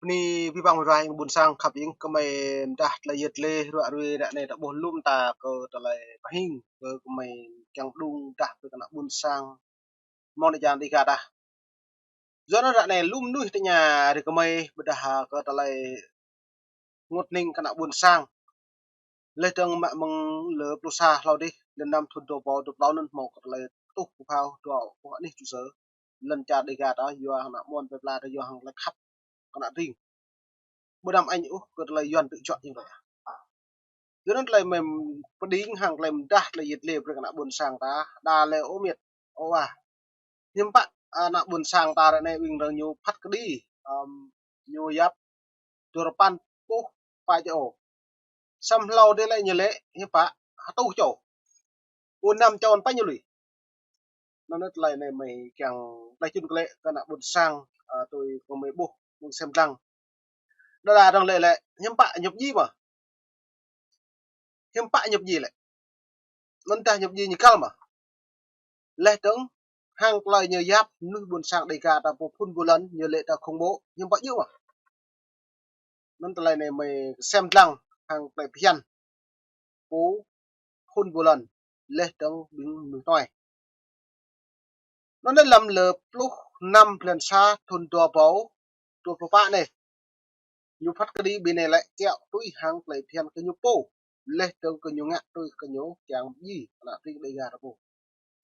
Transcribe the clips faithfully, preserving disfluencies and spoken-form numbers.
Bơni abih bang ƀing ƀôn sang khăp ing, kơmơi mơdah tơlơi yet lĕ ruă rui ră anai ta ƀuh lŏm ta kơ tơlơi pơhing kơ kơmơi kiăng đung mơdah kơ ană ƀôn sang mơ̆ng anai jan Dega ta. Yua anŭn ră anai lŏm mơnuih tơña rĭ kơmơi ƀôdah kơ tơlơi rơngot hning kơ ană ƀôn sang. Laih dơ̆ng mă mơ̆ng lơ pluh sa hlâo dih, lơ năm thŭn dua rơbâo dua pluh anŭn hmâo kơ tơlơi tuh pơphao dua ƀuh anih tŭ sơ. Lŏn čar Dega ta yua hăng ană mơnuih plơi pla ta yua hăng tơlơi khăp kơ ană tring. Ƀu đăm añ ôh kơ tơlơi Yuan tŭ čuă ñu ta. Yua anŭn tơlơi mơ̆n pơđing hăng tơlơi mơdah tơlơi yet lĕ brơi kơ ană ƀôn sang ta, đa lĕ ơ miet, ơ wa. Hiư̆m pă ană ƀôn sang ta ră anai ƀing arăng ñu phat kơđi, ăm, ñu yap dua rơpăn pluh pă čô. Samơ̆ hlâo dih lĕ ñu lĕ hiư̆m pă hơtuh čô. Ơ năm čô pă ñu lui. Anŭn tơlơi anai mơi kiăng tơlơi čun kơ lĕ kơ ană ƀôn sang, ơ, tui kơmơi ƀuh mơ̆ng sem lăng. Đa đa arăng lĕ lĕ hiư̆m pă ñu pơdjai mơ̆. Hiư̆m pă ñu pơdjai lĕ. Anŭn tah ñu pơdjai ñu kăl mơ̆. Laih dơ̆ng hăng tơlơi ñu yap mơnuih ƀôn sang Dega ta pô phun pô lŏn ñu lĕ ta khủng bố, hiư̆m pă djơ̆ mơ̆. Anŭn tơlơi anai mơi sem lăng hăng tơlơi phiăn pô phun pô lŏn laih dơ̆ng ƀing mơnuih tơnoi. Anŭn anai lăm lơ pluh năm blan sa thŭn dua rơbâo dua pluh pă anai. Ñu phat kơđi ƀing anai lĕ kiaŏ tui hăng tơlơi phiăn kơ ñu pô. Laih dơ̆ng kơ ñu ngă tui kơ ñu kiăng pơdjai ană tring Dega ta pô.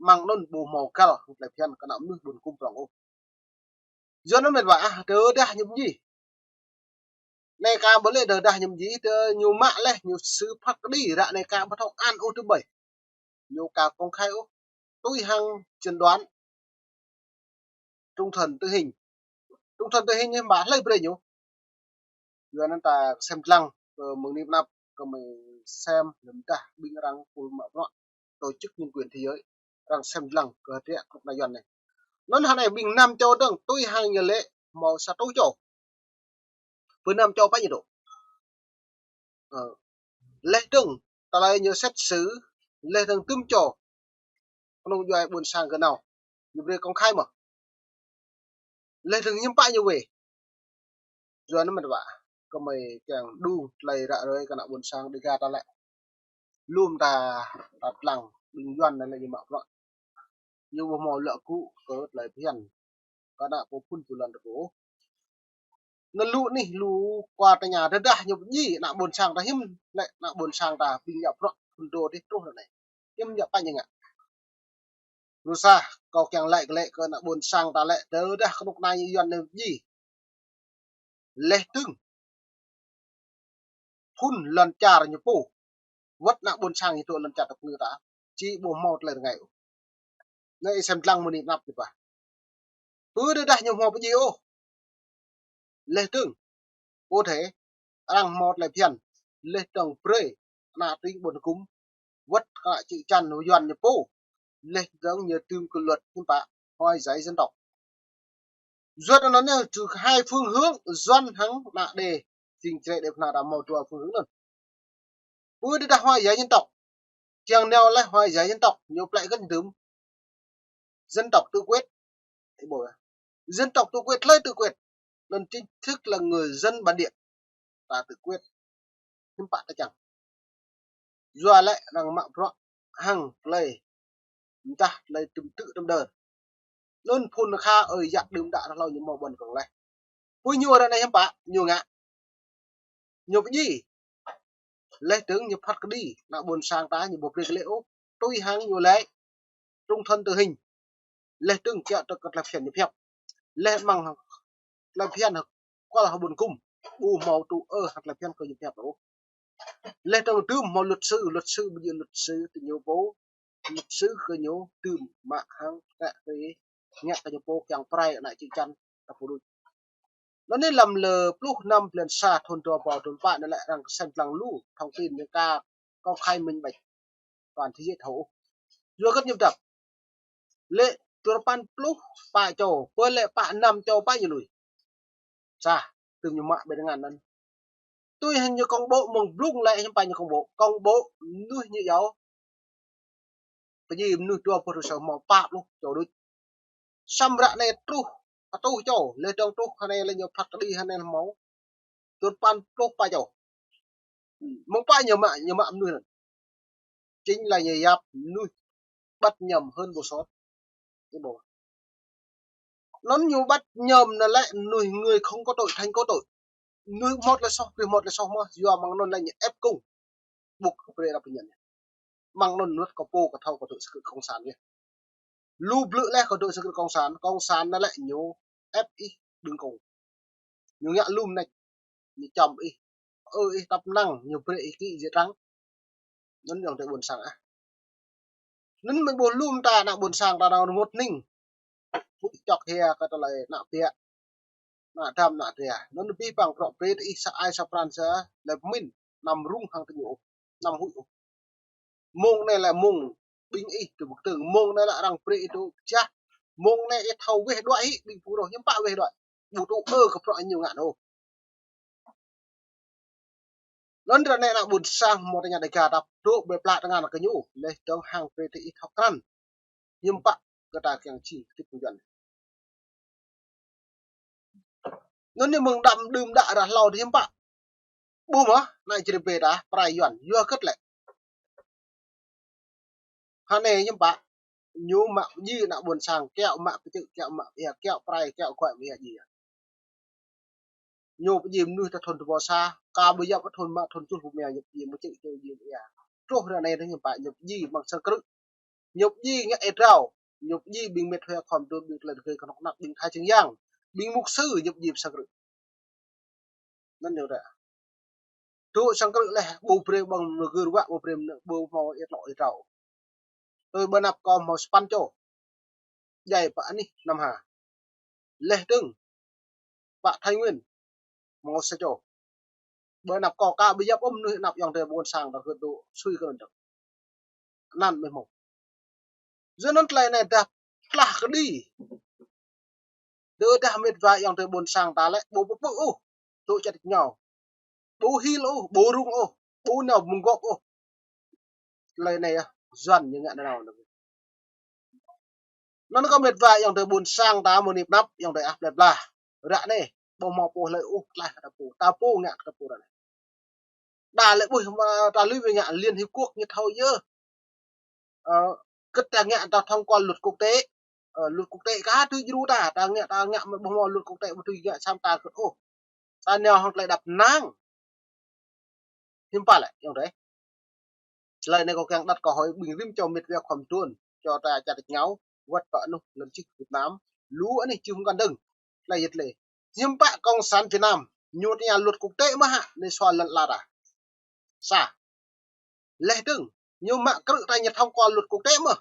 Mơ̆ng anŭn ƀu hmâo găl hăng tơlơi phiăn kơ ană mơnuih ƀôn kum prŏng ôh. Yua anŭn met wa ah, tơdah ñu pơdjai. Anai ka ƀu lĕ tơdah ñu pơdjai, tơ ñu mă laih, ñu sư phat kơđi, ră anai ka ƀu thâo an ôh tơƀơi. Ñu ka công khai ôh. Tui hăng chân đoán trung thân tử hình. Trung thân tử hình hiư̆m pă hlơi brơi ñu. Yua anŭn ta sem lăng kơ mơ̆ng anai pơ anăp kơmơi sem lơ̆m dah ƀing arăng pul mă bruă tổ chức nhân quyền thế giới. Arăng sem lăng kơ hơdră kơnuk kơna Yuan anai. Anŭn hơnai ƀing năm čô dơ̆ng tui hăng ñu lĕ hmâo sa rơtuh čô. Pơ năm čô pă ñu dŏ. Ơ. Laih dơ̆ng tơlơi ñu xét xử, laih dơ̆ng tơm čô kơnung djuai ƀôn sang gơnam ñu brơi công khai mơ̆. Laih dơ̆ng hiư̆m pă ñu wai. Yua anŭn met wa, kơmơi kiăng đung tơlơi ră ruai kơ ană ƀôn sang Dega ta lĕ. Lŏm ta, ta lăng ƀing Yuan anai lĕ ñu mă bruă. Ñu ƀu hmâo lăi kơ tơlơi phiăn kơ ană pô phun pô lŏn ta pô. Anŭn lu anih lu kua tơña tơdah ñu pơdjai ană ƀôn sang ta hiư̆m lĕ ană ƀôn sang ta ƀing yap bruă phun dô dih truh ră anai. Hiư̆m yap pă ñu ngă. Rơsah kâo kiăng lăi kơ lĕ kơ ană ƀôn sang ta lĕ tơdah kơnuk kơna ñu Yuan ñu pơdjai. Laih dơ̆ng phun lŏn čar ñu pô. Wơ̆t ană ƀôn sang ñu dŏ lŏn čar ta pơngư ta. Či ƀu hmâo tơlơi rơngai ôh. Anai sem lăng mơ̆ng anai pơ anăp dih pă. Pơ tơdah ñu hmâo pơdjai ôh. Laih dơ̆ng. Ơ thế. Arăng hmâo tơlơi phiăn. Laih dơ̆ng brơi ană tring ƀôn gum. Wơ̆t kơ ană čư̆ čan Yuan ñu pô. Laih dơ̆ng ñu tơm kơ luật hiư̆m pă. Hóa giải dân tộc. Yua anŭn anai trừ hai phương hướng Yuan hăng ană Đê. Jing Jrai Đê Bla ta hmâo dua phương hướng anŭn. Pơ tơdah hóa giải dân tộc. Kiăng nao laih hóa giải dân tộc, ñu plĕ kơ tơm dân tộc tự quyết. Dân tộc tự quyết, hlơi tự quyết? Anŭn chính thức là người dân bản địa ta tự quyết. Hiư̆m pă ta čang. Yua lĕ arăng mă bruă hăng tơlơi mơdah tơlơi tơm tŭ tơm đơr. Anŭn phun kha ơi yă đưm đă hlâo ñu hmâo ƀôn kơ̆ng laih. Pơ ñu ră anai hiư̆m pă ñu ngă. Ñu pơdjai. Laih dơ̆ng ñu phat kơđi ană ƀôn sang ta ñu ƀu brơi kơ lĕ ôh. Tui hăng ñu lĕ trung thân tử hình. Laih dơ̆ng kiaŏ tơ kơ tơlơi phiăn ñu pơhiăp. Laih mơ̆ng tơlơi phiăn kual hăng ƀôn gum. Ƀu hmâo tŭ ơ hăng tơlơi phiăn kơ ñu pơhiăp ôh. Laih dơ̆ng tơm hmâo luật sư, luật sư ƀu djơ̆ luật sư tơ ñu pô. Luật sư kơ ñu tơm mă hăng tơkă tơ ngă kơ ñu pô kiăng pơrai ană čư̆ čan ta pô đôč. Anŭn anai lăm lơ pluh năm blan sa thŭn dua rơbâo dua pluh pă anai lĕ arăng kơsem lăng lu thông tin ñu ka công khai minh bạch toàn thế giới thâo. Yua hơget ñu pơdăp. Lĕ dua rơpăn pluh pă čô, pơ lĕ pă năm čô pă ñu lui. Sa, tơm ñu mă ƀơi tơngan anŭn. Tui hăng ñu công bố mơ̆ng blung lĕ hiư̆m pă ñu công bố. Công bố mơnuih ñu iâu. Pơdjai mơnuih dua pluh rơsơ̆ hmâo pă pluh čô đôč. Samơ̆ ră anai truh, hơtuh čô, laih dơ̆ng truh hơnai lĕ ñu phat kơđi hơnai hmâo. Tơl păn pluh pă čô. Mơ̆ng pă ñu mă, ñu mă mơnuih anŭn. Chính là ñu yap mơnuih ƀăt ñăm hơn ƀu sot. Ñu ƀuh. Anŭn ñu ƀăt ñăm anŭn lĕ mơnuih người không có tội thành có tội. Mơnuih hmâo tơlơi soh, brơi hmâo tơlơi soh mơ̆n, yua mơ̆ng anŭn lĕ ñu ép cung. Ƀu kơ brơi đăp ñăn. Mơ̆ng anŭn luật kơ pô kơ thâo kơ tŭ sơkưt cộng sản ñu. Lu blư̆ lĕ kơ tŭ sơkưt cộng sản, cộng sản anŭn lĕ ñu ép ih đương cùng. Ñu ngă lum nač, ñu čăm ih, ơ ih tăp năng, ñu brơi ih kĭ jĕ trăng. Anŭn yŏng tơ ƀôn sang ah. Anŭn mơ̆ ƀuh lum ta ană ƀôn sang ta nao rơngot ning. Ƀu čŏk hia kơ tơlơi ană biă. Ană dăm ană dra. Anŭn abih bang prŏ brơi tơ ih sa ai sa pran sa lĕ pơmĭn. Anăm rŭng hăng tơñu ôh. Anăm huĭ ôh. Mông anai lĕ mông ƀing ih tŭ pơkơtơ̆ng. Mông anai lĕ arăng brơi ih tŭ pơčah. Mông anai ih thâo weh đuaĭ hĭ ƀing pơrôh hiư̆m pă weh đuaĭ. Ƀu tŭ ơ kơ prŏ ñu ngă ôh. Anŭn ră anai ană ƀôn sang hmâo tơña Dêga ta dŏ ƀơi plă tơngan kơ ñu. Leh dơ̆ng hăng brơi tơ ih thâo krăn. Hiư̆m pă kơ ta kiăng čih kơ tĭp pơjuăn. Anŭn ñu mơ̆ng đăm đưm đă ră hlâo tơ hiư̆m pă. Ƀu mơ̆, anai čơrơbê ta, prai Yuan, yua kơ̆t lĕ. Hơnai hiư̆m pă, ñu mă pơjing ană ƀôn sang, kiaŏ mă pơčơ̆, kiaŏ mă ia, kiaŏ prai, kiaŏ kuai mă ia ji. Ñu pơjing mơnuih tơ thun tơpô sa, ka ƀu yap thun mă thun čuh pơmia ñu pơjing mơčơ̆ čơ̆ jing ia. Truh ră anai tơ hiư̆m pă, ñu pơjing mơ̆ng sang krư̆. Ñu pơjing ngă ê drao, ñu pơjing ƀing mĕt hua khŏm tŭ ƀing tơlơi tơgơi kơnŏk kơnăk ƀing Thái Trưng Yang, ƀing mục sư ñu pơjing sang krư̆. Anŭn ñu đa. Tŭ sang krư̆ leh, ƀu brơi ƀơ̆ng mơgơ̆r wă, ƀu brơi mơnơ̆, ƀu hmâo ê tlŏ ê drao. Tui ƀơi anăp kâo hmâo sa păn čô. Djai pă anih Nam Hà. Leh dơ̆ng pă Thái Nguyên hmâo sa čô. Ƀơi anăp kâo ka ƀu yap ôh mơnuih anăp yŏng tơ ƀôn sang ta gơ̆t dŏ sui kơ anŭn dơ̆ng. Anăn mơ̆ hmâo. Yua anŭn tơlơi anai dah tlah kơđi. Tơdah mĕt wa yŏng tơ ƀôn sang ta lĕ ƀu pơpư̆ ôh. Tŭ čăt ñu. Ƀu hil ôh, ƀu rŭng ôh, ƀu nao mơ̆ng gŏp ôh. Tơlơi anai yơh, Yuan ñu ngă nanao anŭn. Anŭn kơ mĕt wa yŏng tơ ƀôn sang ta mơ̆ng anai pơ anăp, yŏng tơ ah plơi pla. Ră anai, ƀu hmâo pô hlơi ôh, tlaih kơ ta pô. Ta pô ngă kơ ta pô ră anai. Đa lĕ ƀuh mă ta lui wĕ ngă Liên Hiệp Quốc ñu thâo yơh. Ơ, kơ ta ngă ta thông qua luật quốc tế. Ơ, luật quốc tế ka tui djru ta, ta ngă, ta ngă mă ƀu hmâo luật quốc tế ƀu tui ngă sam ta kơ ôh. Ta nao hăng tơlơi đăp năng. Hiư̆m pă lĕ, yŏng tơ. Tơlơi anai kâo kiăng đặt câu hỏi ƀing rĭm čô mĕt wa khŏm tuôn, čô ta čăt ñu, wăt pơ anŭn lŏn čih Việt Nam, lu anih čih hơmkăn dơ̆ng, tơlơi yơh tơlơi. Hiư̆m pă cộng sản Việt Nam, ñu tơña luật quốc tế mơ̆ hă, anai sua lŏn ala ta. Sa. Leh dơ̆ng, ñu mă krư̆ ta ñu thông qua luật quốc tế mơ̆.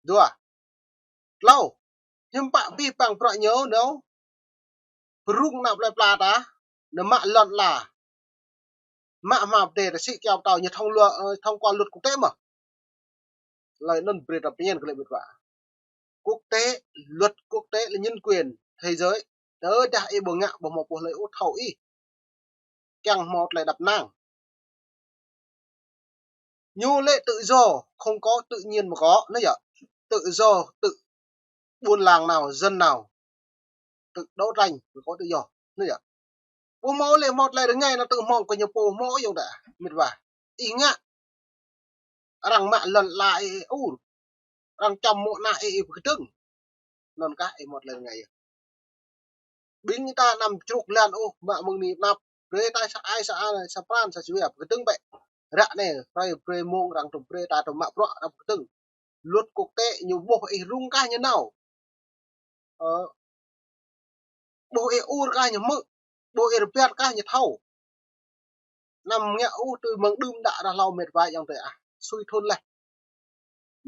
Dua. Tlâo. Hiư̆m pă abih bang prăk ñu nao pơrŭng ană plơi pla ta, nao mă lŏn ala. Mă hmua pơdai ta sĭ kiaŏ pơtao ñu thông lua, ơ, thông qua luật quốc tế mơ̆. Tơlơi anŭn brơi ta pơñen kơ lĕ mĕt wa. Quốc tế, luật quốc tế là nhân quyền thế giới. Tơdah ih ƀu ngă ƀu hmâo pô hlơi ôh thâo ih. Kiăng hmâo tơlơi đăp năng. Ñu lĕ tự do không có tự nhiên mà có, anŭn yơh. Tự do, tự buôn làng nào, dân nào, tự đấu tranh mới có tự do, anŭn yơh. Ƀu hmâo lĕ hmâo tơlơi rơngai nao tự hmâo kơ ñu pô hmâo yŏng tơ, mĕt wa. Ih ngă. Arăng mă lŏn ala ih ur. Arăng čăm mơ̆ng ană ih pơkơdơ̆ng. Anŭn kah ih hmâo tơlơi rơngai yơh. Ƀing ta anăm čruk lan ôh, mă mơ̆ng anai pơ anăp. Brơi ta sa ai, sa ai, sa pran, sa jua, pơkơdơ̆ng bĕ. Ră anai, brơi, brơi mông arăng tŭ brơi ta tŭ mă prăk arăng pơkơdơ̆ng. Luật quốc tế ñu ƀuh ih rŭng kah ñu nao. Ơ, ƀuh ih ur kah ñu hmư̆, ƀuh ih rơbat kah ñu thâo. Anăm ngă ôh tui mơ̆ng đưm đă ră hlâo mĕt wa yŏng tơ ah. Sui thun leh.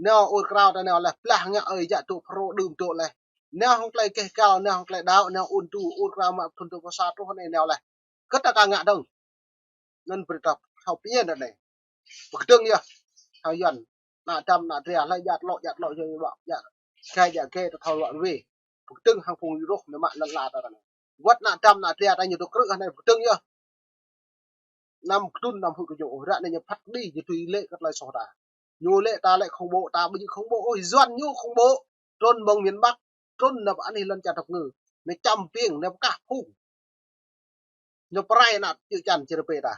Nao ur krao ta nao leh, blah ngă ơi jak tŭ Phrô đưm tŭ leh. Nao hăng tơlơi keh kal, nao hăng tơlơi đaŏ, nao ôn tu, ur krao mă thun tŭ pơ sa truh anai nao leh. Kơ ta ka ngă dơ̆ng. Anŭn brơi ta thâo pơñen ră anai. Pơkơdơ̆ng yơh. Hăng Yuan. Ană dăm, ană dra, hlơi jak lŏ, jak lŏ, jak lŏ, jak gai, jak gai, ta thâo lŏ wĕ. Pơkơdơ̆ng hăng phung rŏh, nao mă lŏn ala ta ră anai. Wăt ană dăm, ană dra, ta ñu tŭ krư̆, hơnai pơkơdơ̆ng yơh. Anăm kơdŭn, anăm huĭ kơ ñu. Ră anai ñu phat kơđi, ñu tui lĕ kơ tơlơi soh ta. Ñu lĕ ta lĕ khủng bố, ta ƀu djơ̆ khủng bố ôh, Yuan ñu khủng bố. Trŭn mơ̆ng miền Bắc, trŭn nao pơ anih lŏn čar tơpơngư. Nao čăm ƀing, nao pơkah phung. Ñu pơrai ană čư̆ čan čơrơpe ta.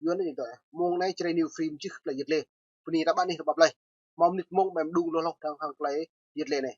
Yua anŭn yơh tơ̆, mông anai Jrai New Frame čih tơlơi yơh lĕ. Bơni ta ƀă anih rơbap laih. Hmâo mơnit mông ƀem đung lŏh lŏh dơ̆ng hăng tơlơi yơh lĕ anai.